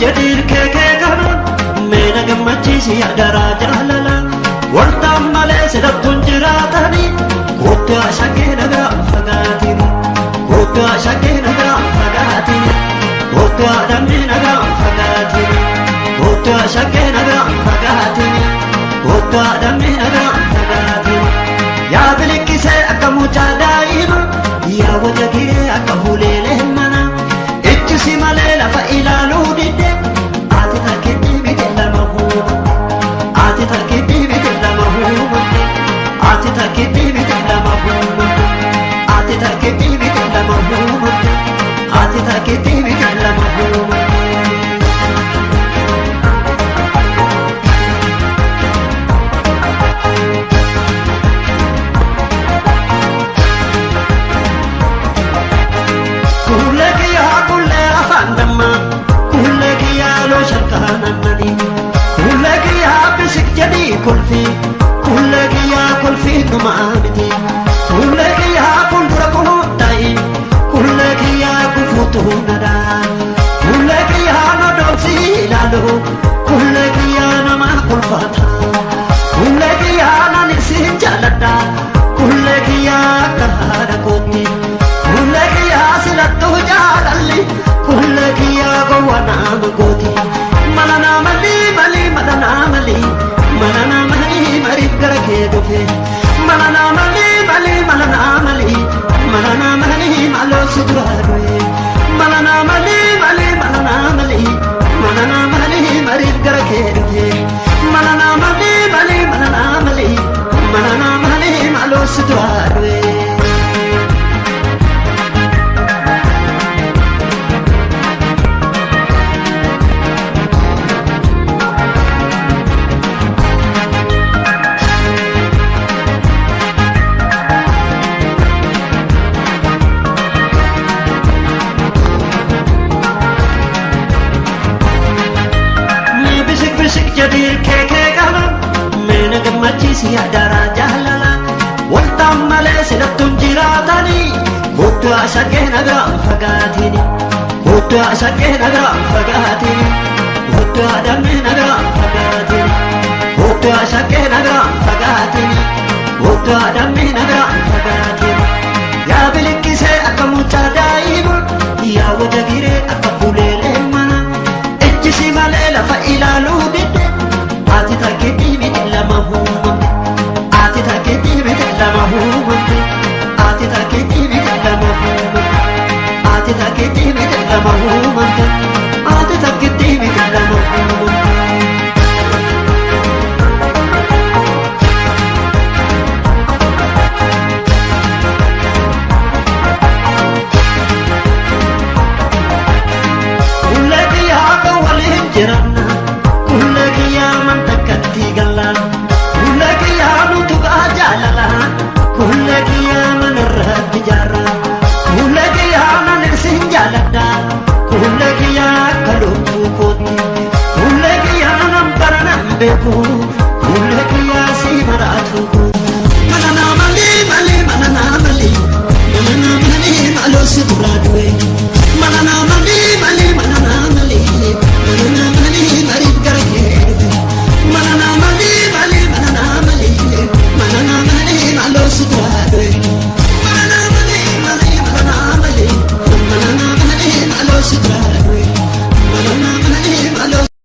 jedhiir keekee kana meena gammachiisi adaraa jaalala waltaan malee sidattuun jiraatani kootu ashakkee nagaa fagaatini kootu ashakkee nagaa fagaatini kootu adamni nagaa fagaatini kootu ashakkee nagaa fagaatini kootu adamni nagaa fagaatini yaa bilikkisee akka mucaa daa'ima yaa wajjagiree akka huleelee mana ijjisi malee lafa ilaaluu didde ati takkitti miti lama huuma ati takkitti miti lama huuma ati takkitti miti lama huuma ati takkitti miti lama huuma ati takkitti miti lama huuma. Kulfi kulle kiyya kulfi numa miti kulle kiyya fuuldura koo ta'i kulle kiyya kufuutu nada kulle kiyya na doomsi ilaalu kulle kiyya nama kulfata kulle kiyya nani sin jaaladha kulle kiyya akka haadha kootti kulle kiyya silattu jaalalli kulle kiyya gowwa nama gooti mala naa malii malii mala naa malii. Malana mali mariif gara kee dhufe malana mali mali malana mali malana mali maaloo si duraa du'e malana mali mali malana mali malana mali mariif gara kee dhufe malana mali mali malana mali malana mali maaloo si duraa du'e. Jedhiir keekee qaba meena gammachiisi adaraa jaalala waltaan malee sidattuun jiraatani kootu ashakkee nagaa fagaatini kootu ashakkee nagaa fagaatini kootu adamni nagaa fagaatini kootu ashakkee nagaa fagaatini kootu adamni nagaa fagaatini yaa bilikkisee akka mucaa daa'ima yaa wajjagiree akka buleelee mana ijjisi malee lafa ilaaluu didde ati takkitti miti lama huumamte ati takkitti miti lama huumamte ati takkitti miti lama huumamte ati takkitti miti lama huumamte ati takkitti miti lama huumamte. Kulle kiyyaa kan waliin jiranna kulle kiyyaa mantakkatti galla kulle kiyyaa nutugaa jaalala kulle kiyyaa manarratti jaarra kulle kiyyaa nan isin jaaladha kulle kiyyaa akka lubbuu kootti kulle kiyyaa nan bara nan beeku